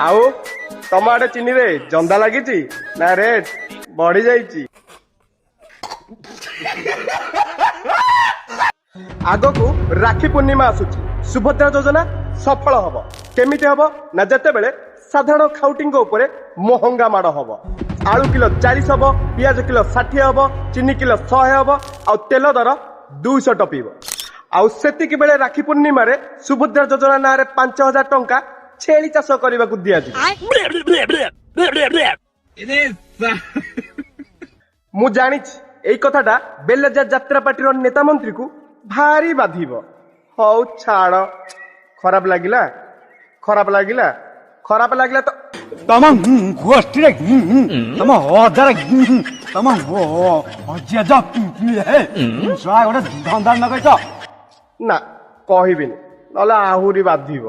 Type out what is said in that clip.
ଆଉ ତମ ଆଡେ ଚିନିରେ ଜନ୍ଦା ଲାଗିଛି ନା ରେଟ୍ ବଢି ଯାଇଛି? ଆଗକୁ ରାକ୍ଷୀ ପୂର୍ଣ୍ଣିମା ଆସୁଛି। ସୁଭଦ୍ରା ଯୋଜନା ସଫଳ ହବ କେମିତି ହବ ନା ଯେତେବେଳେ ସାଧାରଣ ଖାଉଟିଙ୍କ ଉପରେ ମହଙ୍ଗା ମାଡ଼ ହବ। ଆଳୁ କିଲୋ 40 ହବ, ପିଆଜ କିଲୋ 60 ହବ, ଚିନି କିଲୋ 100 ହବ ଆଉ ତେଲ ଦର 200 ଟପିବ। ଆଉ ସେତିକି ବେଳେ ରାକ୍ଷୀ ପୂର୍ଣ୍ଣିମାରେ ସୁଭଦ୍ରା ଯୋଜନା ନାଁରେ 5000 ଟଙ୍କା ଛେଳି ଚାଷ କରିବାକୁ ଦିଆଯିବ। ମୁଁ ଜାଣିଛି ଏଇ କଥାଟା ବେଲଜ୍ଜା ଯାତ୍ରା ପାର୍ଟିର ନେତା ମନ୍ତ୍ରୀକୁ ଭାରି ବାଧିବ। ହଉ ଛାଡ, ଖରାପ ଲାଗିଲା, ଖରାପ ଲାଗିଲା, ଖରାପ ଲାଗିଲା ତ। ତମ ଗୋଷ୍ଠୀରେ ତମ ଅଜାରେ ତମ ଜେଜ ଶଳା ଗୋଟେ ଧନ୍ଦା ଲଗେଇଛ। ନା, କହିବିନି, ନହେଲେ ଆହୁରି ବାଧିବ।